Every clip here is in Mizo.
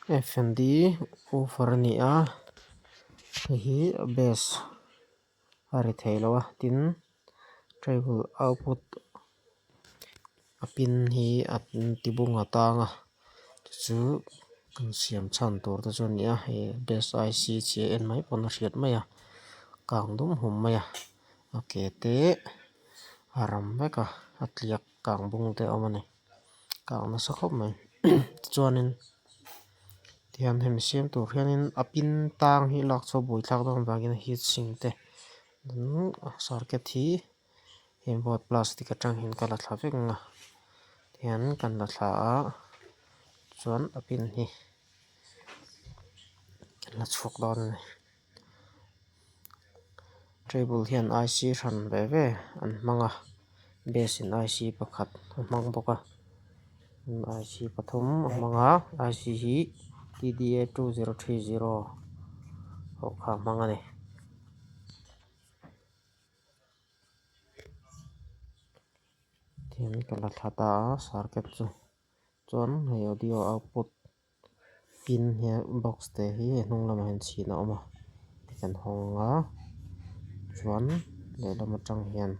F and D woofer a ni a hei hi a bass a ri thei lo a tin treble output a pin hi a tibung a tang a chu chu kan siam chhan tur te chu a ni a hei bass I C chhia en mai pawn a hriat mai a kang dum hum mai a a ke te a ram vek a a tliak kang bung te a awm a ni. Kang nasa khawp mai tichuanin tihian hemi siam tur hianin a pin tang hi lak chhuah buaithlak dawn avangin heat sink te circuit hi heng board plastic atang hian ka la thla vek ang a tihian kan la thla a chuan a pin hi kan la chhuak dawn a ni table hian I C hran ve ve an hmang a base in I C pakhat a hmang bawk a I C pathum a hmang a I C hi T D A 2030 pawh kha a hmang a ni. Tihian ka la thla ta a circuit chu chuan hei audio output pin hian box te hi a hnung lamah hian chhin a awm a kan hawng a chuan lehlam atang hian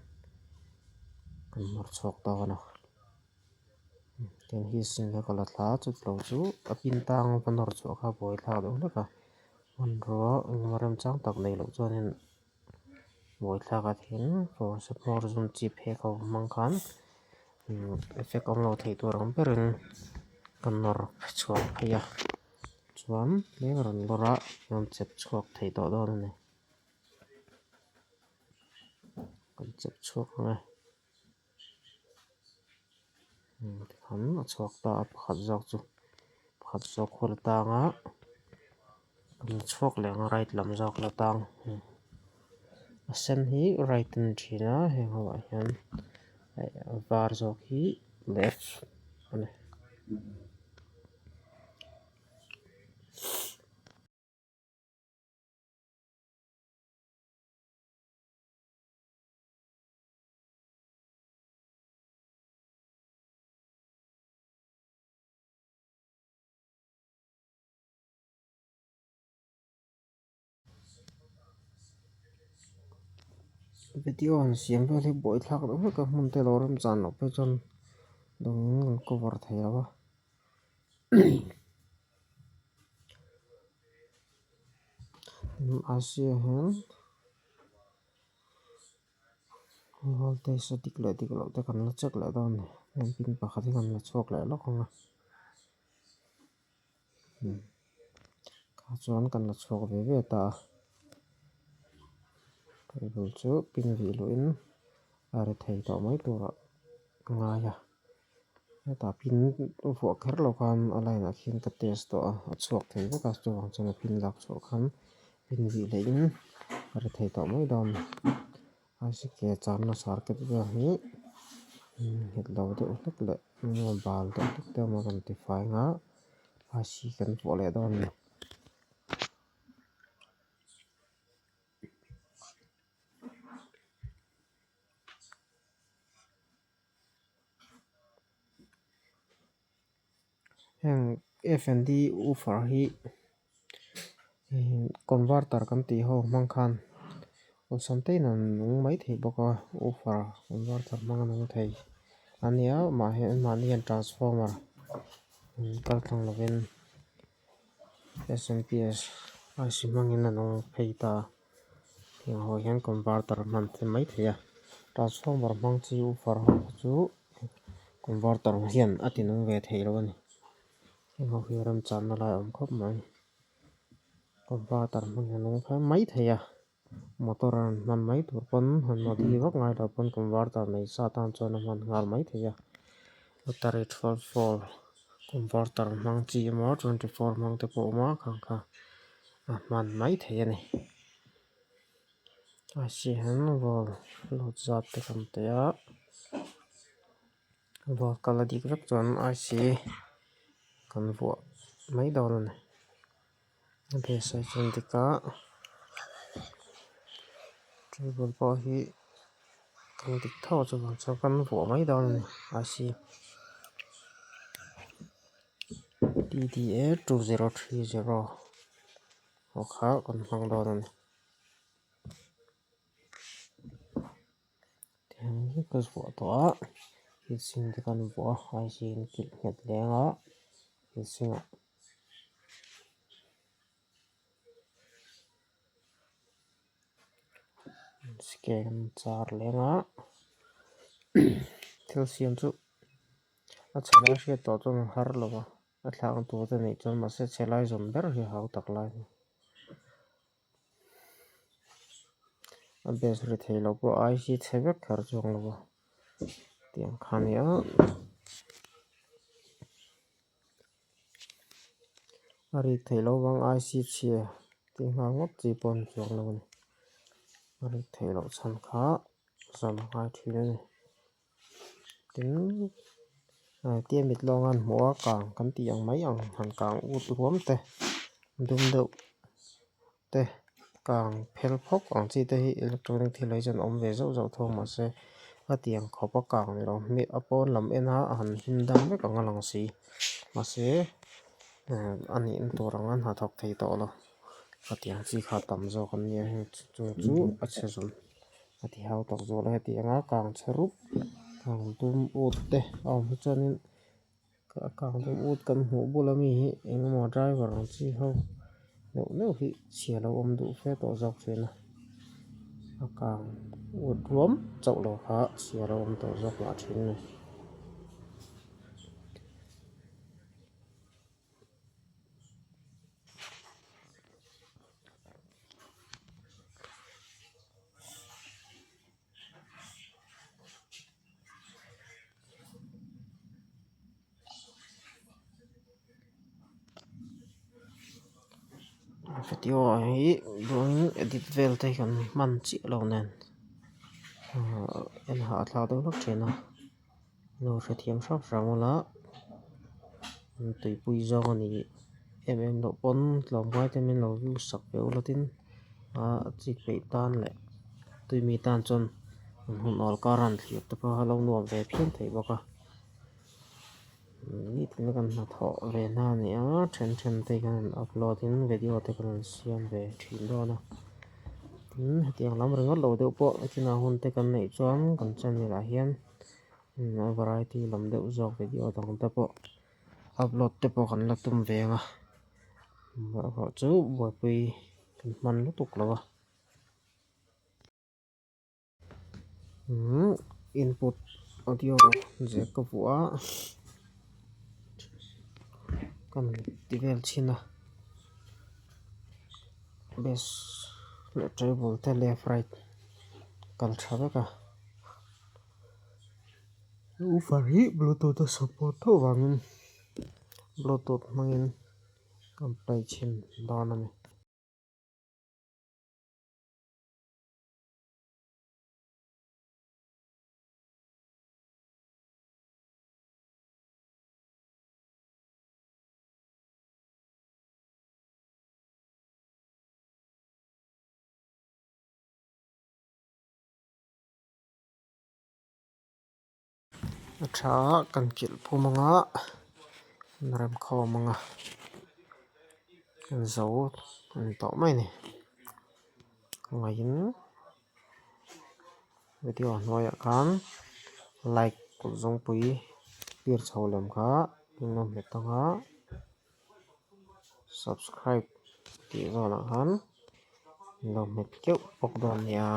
kan nawr chhuak dawn a tin hi sin kha ka la thla a chutilo chu a pin tang va nawr chhuah kha buai thlak deuh hlek a hmanrua engemaw remchang tak neih loh chuanin buai thlak a thin hmawr zum chi phek ho hmang khan. Effect awm lo theih tur ang berin ka nawr chhuak phei a chuan tlem a rawn lawr a rawn chep chhuak thei tawh dawn a ni kan chep chhuak ang e tikhan a chhuak ta a pakhat zawk chu pakhat zawk khu la tang a kan la chhuak leh ang a right lam zawk la tang a sen hi right a ni thin a heng ho ah hian a var zawk hi left a ni. Video han siam vel hi buaithlak deuh hlek a hmun te lo remchan loh phei chuan dawngin kan cover thei lo a Asia hian voltage a dik leh dik loh te kan la check leh dawn a ni heng pin pakhat hi kan la chhuak leh lawk ang a. Kha chuan kan la chhuak ve ve ta a table chu pin vih luhin a ri thei tawh mai turah ka ngai a hetah pin vuah kher lo khan a line ah khian ka test tawh a a chhuak thei vek a chuvang chuan a pin lak chhuah khan pin vih lehin a ri thei tawh mai dawn a ni. Bicycle charna circuit vel hi nghet lo deuh hlek leh emaw bal deuh hlek te awm a rawn ti fai ang a bicycle kan vuah leh dawn a ni. Heng F and D woofer hi converter kan tih ho hmang khan awlsam te in an nung mai thei bawk a woofer converter hmang a nung thei a nia mahni hian transformer kal tlang lovin S M P S I C hmangin a nung phei ta a heng ho hian converter hman thei mai thei a transformer hmang chi woofer ho kha chu. Converter hian a ti nung ve thei lo a ni heng ho hi remchanna lai a awm khawp mai converter hmang hian a nung phei mai thei a motor an hman mai tur pawn han modi vak ngai lo pawn converter nei sa tan chuan a hman nghal mai thei a battery 12 volt converter hmang chi emaw 24 hmang te pawh a awm a khang kha a hman mai thei a ni. A hian wall lut zat te kan ti a wall kal a dik vek chuan I C kan vuah mai dawn a ni a base ah chuan dik a table pawh hi kan dik tho a chuvang chuan kan vuah mai dawn a ni I C. DDA 2030 ho kha kan hmang dawn a ni. Tiang hi ka zuah tawh a heatsink te kan vuah a IC in kilh nghet leng a heatsink ah. Scan char leng a thil siam chu a chhe lai hriat tawh chuan a har lo va a thlak tur te neih chuan mahse chhe lai zawm ber hi a hau tak lai a ni. A base ri thei lo pawh IC chhe vek kher chuang lo va tiang kha a ni a. A rik theih loh vang IC chhia tih nghal ngawt chi pawh a ni chuang lo a ni. A rik theih loh chhan kha zawm a ngai thin a ni. Tin, tia mit lawnga an hmuh a kang kan tih ang mai ang han kang ut ruam te dum deuh te kang phel phawk ang chi te hi electronic thil ah hi chuan awm ve zauh zauh thung mahse a tiang khawp a kang ni lo a pawn lam en a a han him dam vek ang a lang si mahse a nihna tur ang a hnathawk thei tawh lo a tiang chi kha a tam zawk an nia heng chung chu a chhe zawm a ti hau tak zawk a heti anga kang chhe rup kang dum ut te a awm hi chuanin A kang dum ut kan hmuh bula mi hi eng emaw driver ang chi ho neuh neuh hi chhia lo awm duh fe tawh zawk thin a a kang ut ruam chauh lo kha chhia lo awm tawh zawk mah thin a ni. Video ah hi drawing edit vel te hi kan hman chiah lo nen en hahthlak deuh hlek thin a lo hrethiam hrang hrang ula an tuipui zawng a ni em em loh pawn tlawmngai te min lo view sak ve ula tin a chik peih tan leh tui mi tan chuan an hun awl kar a an thlir te pawh a lo nuam ve phian thei bawk a nitin kan hnathawh ve na a ni a then then te hian an upload in video te kan rawn siam ve thin dawn a tin hetiang lam ringawt lo deuh pawh kinah hun te kan neih chuan kan channel ah hian a variety lam deuh zawk video dang te pawh upload te pawh kan la tum ve ang a erawh chu buaipui kan hman lutuk lo a umm input audio jack ka vuah a kan ti vel chhin a bass leh treble te left right kal tha vek a. Woofer hi bluetooth a support tho vangin bluetooth hmangin kan play chhin dawn a ni. A tha a kan kilh phum anga an remkhawm anga an zo a ni tawh mai a ni ngaiin video hnuaiah khan like kut zawngpui tir chho lem kha eng a hmet anga subscribe tih zawnah khan in lo hmet keuh bawk dawn nia.